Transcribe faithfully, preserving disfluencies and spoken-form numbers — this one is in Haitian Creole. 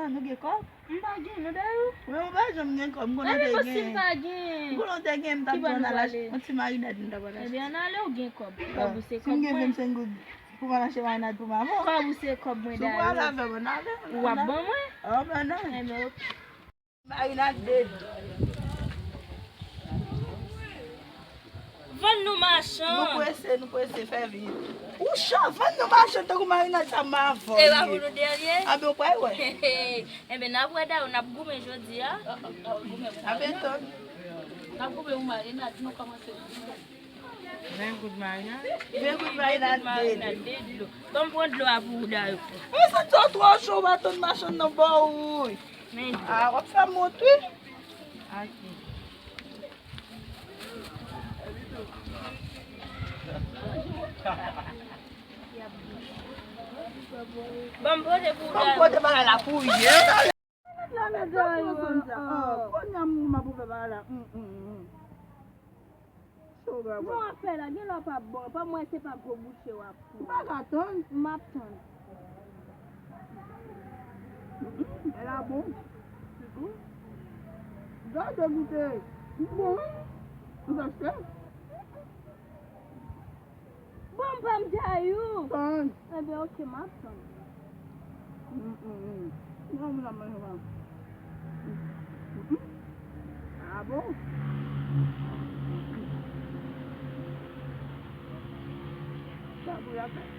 Nou gen kòb? M pa gen, non, Dayou. Mwen, mwen pa janm gen kòb. M konnen te gen. M konnen te gen, m t ap jwenn ala yon ti marinad m t ap ala. Ebyen, ann ale, ou gen kòb. Kòb ou se kòb mwen. Si m gen vennsenk goud pou m al achte marinad pou m avè w. Kòb ou se kòb mwen, Dayou. Si w pral avè m, ann ale. Ou ap ban mwen? An, ban non. Ebyen, oke. Marinad de dlo. Vann nou machann. Nou prese, nou prese, fè vit. Ou cho, vann nou machann tankou marinad sa m avè w. E pa pou nou dènye? Anben, w pral wè. Enben, n ap wè, Dayou, n ap goumen jodi a. N ap goumen. N ap goumen pou marinad, nou kòmanse. Ven goud marinad. Ven goud marinad de dlo. Ban m pran dlo a pou ou, Dayou. Mwen santi w twò cho, w pa tann machann nan ba w, wi. Men dlo. A, w ap fè m wont, wi. Ase. Ban m pote pou ou, Dayou. Ban m pote bagay la pou ou ye. Kounye a m ap ouvè bagay la. Cho w bra bra. Non, afè la, gen lè w p ap bon. Pa m wè se pa gwo bouche w ap pran. Ou pa ka tann. M ap tann. Bèl la bon. Gade goute. Bon. Ou sache? Bon, pa m Dayou. Tann. Enben, oke, m ap tann. Non, moun ap manje pa. A bon? Sa pou y ap fè?